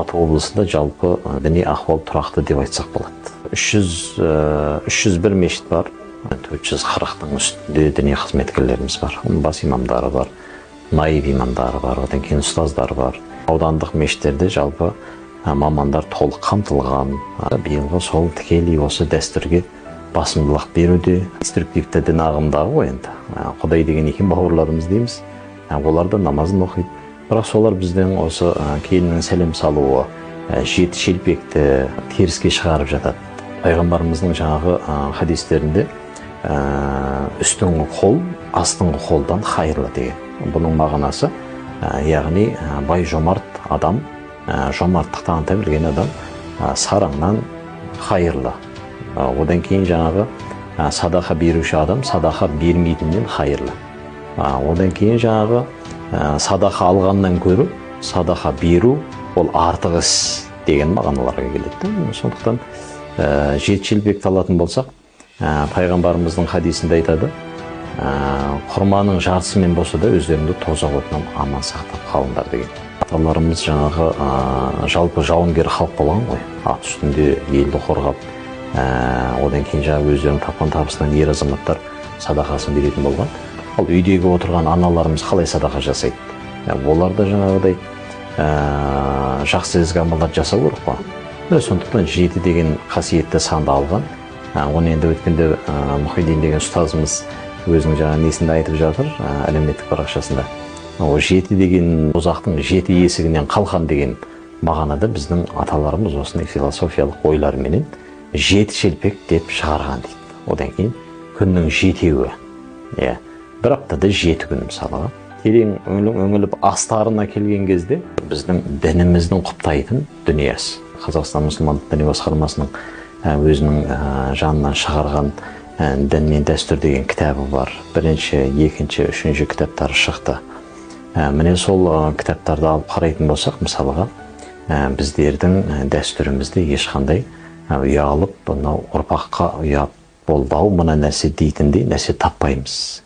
Алматы облысында жалпы діни ахуал тұрақты деп айтсақ болады. 301 мешіт бар, 440-тың үстінде діни қызметкерлеріміз бар. Оның бас имамдары бар, наиб имамдары бар, одан кейін ұстаздар бар. Аудандық мешіттерде жалпы мамандар толық қамтылған. Биылғы сол тікелей осы дәстүрге басымдылық беруде. Деструктивті дін ағымдағы ғой енді. Құдай деген екен бауырларымыз дейміз. Олар да намазын оқиды. Бірақ солар біздің осы келіннің сәлем салуы, жеті шелпекті теріске шығарып жатады. Пайғамбарымыздың жаңағы хадистерінде үстіңгі қол астыңғы қолдан хайырлы деген. Бұның мағынасы, яғни бай жомарт адам, жомарттық таныта білген адам сараңнан хайырлы. Одан кейін жаңағы садақа беруші адам садақа бермейтіннен хайырлы. Одан кейін жаңағы садақа алғаннан гөрі садақа беру ол артық іс деген мағыналарға келеді. Сондықтан жеті шелпекті алатын болсақ, пайғамбарымыздың хадисінде айтады, құрманың жартысымен болса да өздеріңді тозақ отынан аман сақтап қалыңдар деген. Аталарымыз жаңағы жалпы жауынгер халық болған ғой, ат үстінде елді қорғап, одан кейін жаңағы өздерінің тапқан табысынан ер азаматтар садақасын беретін болған. Ал үйдегі отырған аналарымыз қалай садақа жасайды? Олар да жаңағыдай жақсы ізгі амалдар жасау керек қой. Міне, сондықтан жеті деген қасиетті санды алған. Оны енді өткенде Мұхиддин деген ұстазымыз өзінің жаңа несінде айтып жатыр, әлеуметтік парақшасында. Ол жеті деген тозақтың жеті есігінен қалқан деген мағынада біздің аталарымыз осындай философиялық ойларменен жеті шелпек деп шығарған дейді. Одан кейін күннің жетеуі, иә, бір аптада 7 күн мысалға. Терең үңіліп астарына келген кезде біздің дініміздің құптайтын дүниесі. Қазақстан мұсылмандық діни басқармасының өзінің жанынан шығарған «Дін мен дәстүр» деген кітабы бар. Бірінші, екінші, үшінші кітаптары шықты. Міне, сол кітаптарды алып қарайтын болсақ, мысалға, біздердің дәстүрімізде ешқандай ұялып, мынау ұрпаққа ұят болды ау мына нәрсе дейтіндей нәрсе таппаймыз.